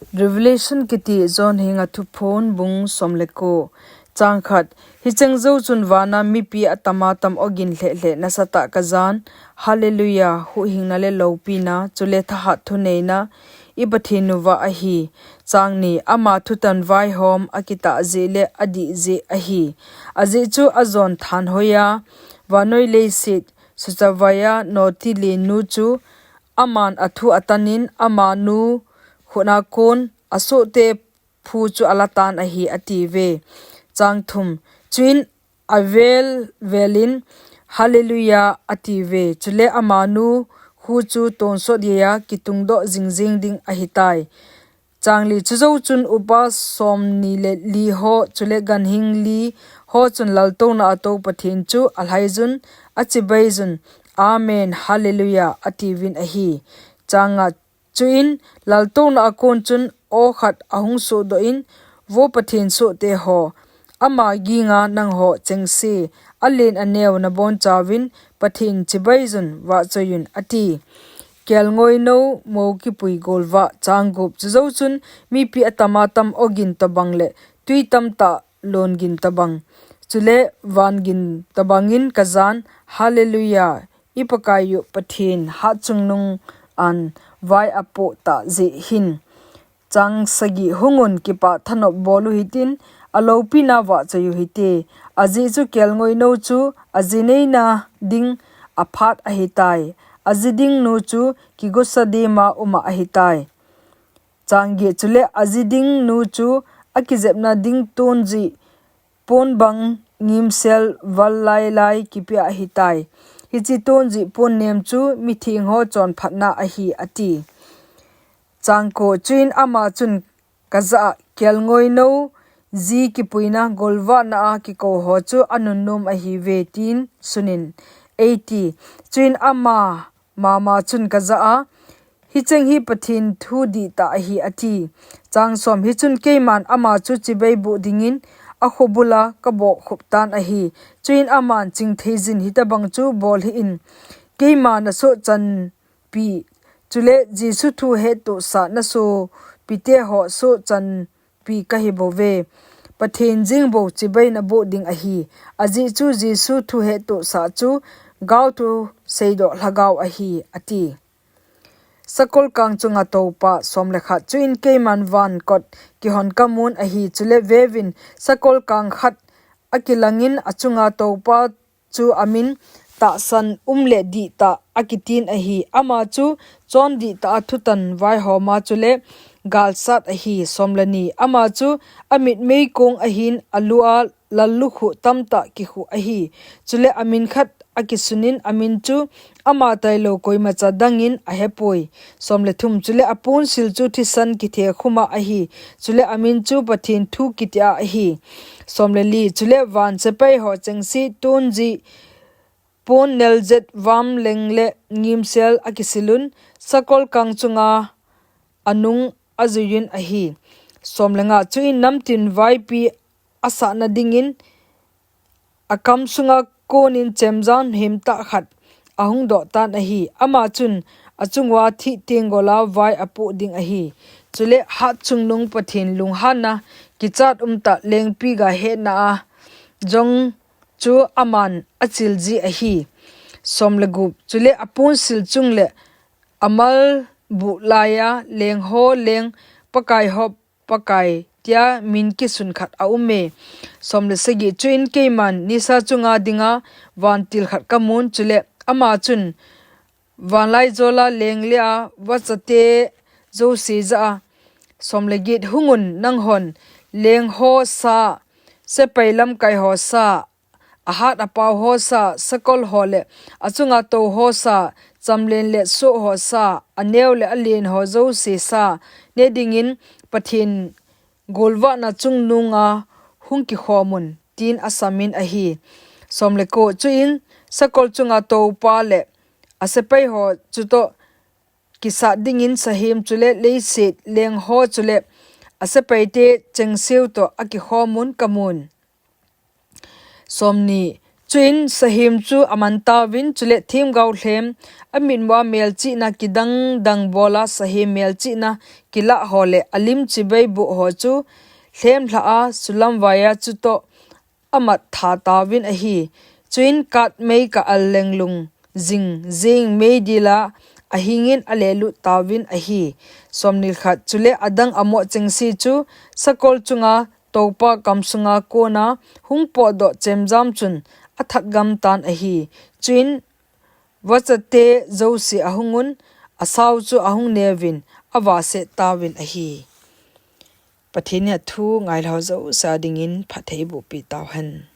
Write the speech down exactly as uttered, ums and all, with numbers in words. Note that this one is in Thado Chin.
Revelation kiti John henga thuphon bung som le ko. Chang khat. Hicheng jou chun vana mipi atama tam ogin lhehlheh nasatah kajan. Hallelujah, huhhingna le loupina, chule thahat thuneina, i Pathen nuva ahi. Chang ni. Ama thutan vaihom akitah jeh le adih jeh ahi. Ajeh chu ajon thanhoiya, vannoi leiset suchavaiya noti lennu chu aman athu atanin amanu khutna kon asohte phu chu alatan ahi, atiuve. Chang thum. Chuin avel velin, Hallelujah, atiuve. Chule amanu khu chu tonsot geiya kitungdoh jingjing ding ahitai. Chang li. Chujou chun upa som ni le li ho, chule ganhing li ho chun laltouna atou Pathen chu alhaiyun, achibaiyun, Amen, Hallelujah, atiuvin ahi. Chang nga. Chuin laltouna akon chun aw khat ahung sohdoh in, Vo Pathen sohte ho, ama ginga nangho chengse, alen aneo nabonchauvin Pathen chibaiyun vahchoiyun, ati. Kelngoinou mou kipui golvah. Chang gup. Chujou chun mipi atama tam ogin tobang le tui tamtah longin tobang, chule vangin tobangin kajan. Hallelujah, i Pakaiyu Pathen hatchungnung an vai apoh tah jeh hin. Chang sagi. Hungun kipah thanop bol uhitin, aloupina vahchoi uhite. Ajeh chu kelngoinou chu ajineina ding aphat ahitai. Aji dingnu chu kigosa dema uma ahitai. Chang get. Chule aji dingnu chu akijepna ding tonji pon bang ngimsel val lailai kipia ahitai. Hiche tonji pon nem chu mitheng ho chonphatna ahi, ati. Chang ko. Chuin ama chun kajah a, Kelngoinou ji kipuina golvahna a kikou ho chu anunnom ahiuve, tin sunin, eiti. Chuin ama mama chun kajah a, Hicheng hi Pathen thu dihtah ahi, ati. Chang som. Hichun keiman ama chu chibai boh dingin akhobula kabohkhup tan ahi. Chuin aman, Chingtheijin hitobang chu bol hih in, keima nasochanpi, chule Jesu thu hettohsah nasopite ho sochan pi kahibouve. Pathen jengbou chibai naboh ding ahi. Ajeh chu Jesu thu hettohsah chu gaothu seidoh lhagao ahi, ati. Sakolkang chunga toupa. Som le khat. Chuin keiman van kot kihon kamun ahi. Chule veuvin, sakolkang khat akilangin achunga toupa chu amin Tahsan um le Dihtah akitin ahi. Ama chu chon dihtah a thutan vaihoma chule galsat ahi. Som le ni. Ama chu amit meikong ahin, alu a lallukhuh tamtah kikhuh ahi. Chule amin khat akisunin, amin chu ama tailou koimacha dangin ahepoi. Som le thum. Chule aponsil chu thisan kithe khuma ahi. Chule amin chu Pathen thu kitia ahi. Som le li. Chule van sepai ho chengse tonji pon neljet vam leng le ngimsel akisilun, sakolkang chunga anung ajuiyun ahi. Som le nga. Chuin namtin vaipi asahna dingin akam sunga konin chemjam hemtah khat ahung doh tan ahi. Ama chun achunguva thih tenggol a vai apoh ding ahi. Chule hatchungnung Pathen lunghanna kichat umtah lengpi gahetna a jong chu aman achil ji ahi. Som le gup. Chule aponsil chung le amal buh laiya lengho leng Pakai ho Pakai tia min kisun khat aume. Som le sagi. Chuin keiman nisa chunga dinga vantil khat kamun, chule ama chun vanlaijola leng le a vachate jouse jah a, Som le get. Hungun nanghon lengho sa, sepai lamkai ho sa, ahat apao ho sa, sakol ho le achunga tou ho sa, chamlen le soh ho sa, aneo le alen ho jouse sa ne dingin Pathen golvahna chungnunga hung kikhomun, tin asamin ahi. Som le ko. Chuin sakol chunga toupa le asepai ho chutoh kisat dingin sahem chule leiset lengho chule asepaite chengseu toh akikhomun kamun. Som ni. Chuin sahem chu aman tauvin, chule themgao lhem, amitmua melchihna kidang dang bola sahem melchihna kilah ho le alim chibai boh ho chu lhemlha a Sulam vaiya chutoh amat tha tauvin ahi. Chuin kat mei ka al lenglung jing jing meidila ahingin alelut tauvin ahi. Somni le khat. Chule adang amoh chengse chu sakol chunga Toupa kamsunga kona hung potdoh chemjam chun athat gam tan ahi. Chuin vachate jouse ahungun, asao chu ahung neuvin, avahset tauvin ahi. Pathen in athu ngailhah jouse a dingin phatthei bohpi tauhen.